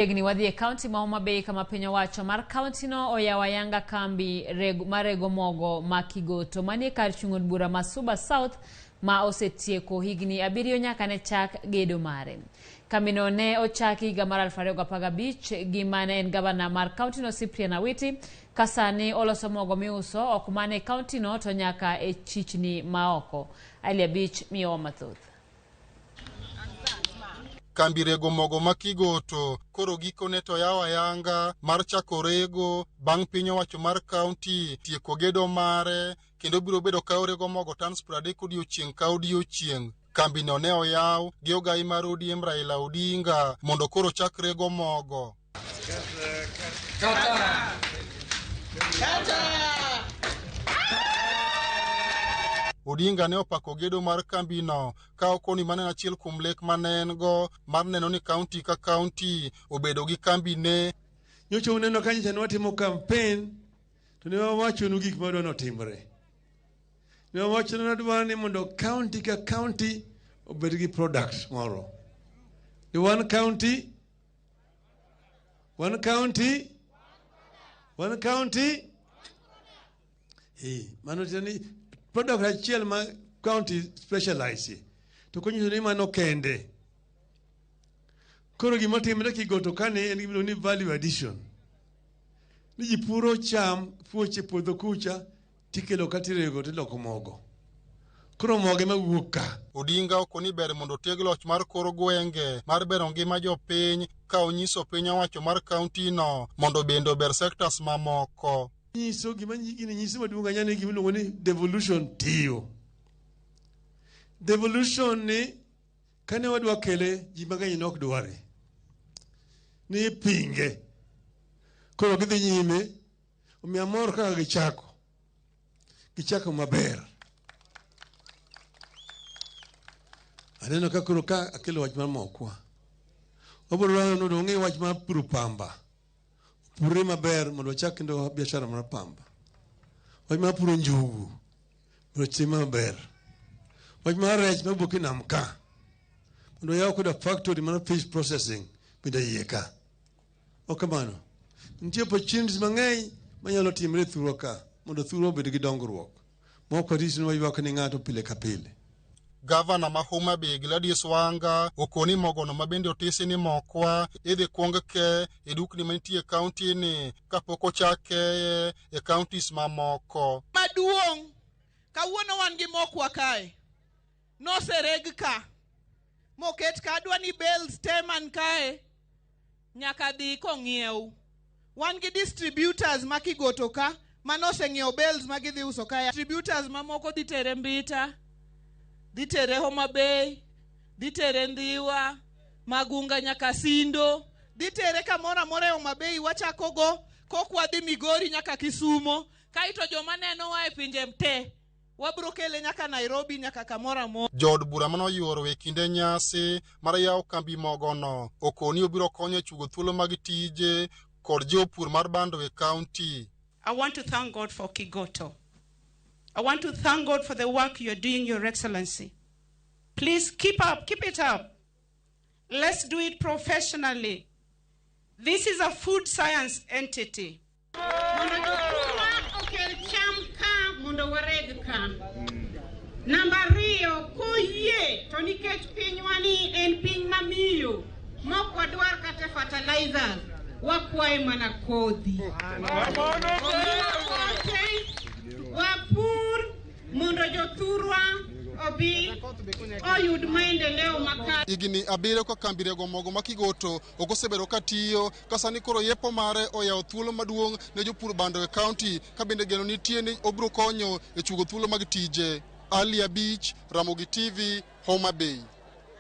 Chiegni wadhi e kaunti ma Homa Bay kama piny owacho mar kauntino oyawo ayanga kambi mar rego mogo ma Kigoto manie kar chung' od bura ma Suba South ma osetieko higni abiriyo nyaka ne chak gedo mare. Kambino ne ochaki higa mar 2015 gi mane en gavana mar kauntino Cyprian Awiti ka sani oloso mogo miuso ok mana e kauntino to nyaka e chichni maoko. Ali Abich miyowa mathoth. Kambi rego mogo ma Kigoto koro gikone to yawo ayanga mar chako rego bang' piny owacho mar kaunti tieko gedo mare kendo biro bedo ka orego mogo tons 30 odiochieng' ka odiochieng'. Kambino ne oyaw gi ogai mar ODM Raila Odinga mondo koro chak rego mogo. Odinga ne opako gedo mar kambino ka okoni mano en achiel kuom lek ma ne en go mar neno ni kaunti ka kaunti obedo gi kambine. Nyocha uneno ka nyocha ne watimo campaign to ne wawachonu gik madwa notimre. Ne wawacho ni wadwaro ni mondo county ka county obed gi product moro. The one county One county. One county. Eh, mano tiende ni product achiel ma county specialize. To konyiso ni mano kende. Koro gima timre Kigoto kani en gima iluongo ni value addition. Ni ji puro cham, puoche puodho kucha, tikelo ka tirego tiloko mogo. Koro mogo ema wuok ka. Odinga oko ni ber mondo oteg loch mar kor gwenge mar bero ngima jopiny ka onyiso piny owacho mar kaunti no mondo bende ober sectors mamoko. Nyiso gima gini nyiso maduong' ahinya ni gima iluongo ni devolution tiyo. Devolution ni kane wadwa kele ji mang'eny ne ok dware. Ni ipinge. Koro gidhi nyime omiyo amor kaka gichako. Gichako maber. Aneno ka koro ka akelo wach mar mokwa. Wabiro dwaro ni mondo wang'e wach mar puro pamba. Purre maber mondo wachak kendo biashara mar pamba. Wach mar puro njugu mondo otim maber. Wach mar rech mawuok e nam ka mondo wayaw koda factory mar fish processing bende iye ka. Ok kamano. Nitie opportunities mang'eny manyalo timre e thurwa ka mondo thurwa obed gi dongruok. Mok warit ni waywak ni ng'ato pile ka pile. Gavana ma Homa Bay Gladys Wanga okoni mogono ma bende otisi ni mokwa idhi kuong ke e dukni mantie e kaunti ni kapok ochak keye e counties mamoko. Maduong' kawuono wan gi mokwa kae nosereg ka moket ka adwa ni bales te man kae nyaka dhi kong'iew. Wan gi distributors ma Kigoto ka mano oseng'iewo bales ma gidhi uso kae. Distributors mamoko dhi tere Mbita, dhi tere Homa Bay, dhi tere Ndhiwa, Magunga nyaka Sindo, dhi tere kamoro amora e Homa Bay wachako go kok wadhi Migori nyaka Kisumo, kaeto joma nenowa e pinje te wabro kele nyaka Nairobi nyaka kamoro amora. Jood bura mane oyuoro e kinde nyasi mar yawo kambi mogono okoni obiro konyo e chugo thuolo mag tije kod jiwo pur mar bando e kaunti. I want to thank God for Kigoto. I want to thank God for the work you're doing, Your Excellency. Please keep up, keep it up. Let's do it professionally. This is a food science entity. Mondo jothurwa okel cham ka mondo wareg ka. Namba ariyo, koyie to nikech pinywa ni en piny mamiyo mok wadwar kata fertilizers, wakwaye mana kodhi. Omiwa kothe, wapur mondo jothurwa obi oyud maendeleo makare. Higni abiriyo ka kambi rego mogo ma Kigoto ok osebedo ka tiyo ka sani koro yepo mare oyawo thuolo maduong' ne jopur bando e kaunti ka bende geno nitie ni obiro konyo e chugo thuolo mag tije. Ali Abich, Ramogi TV, Homa Bay.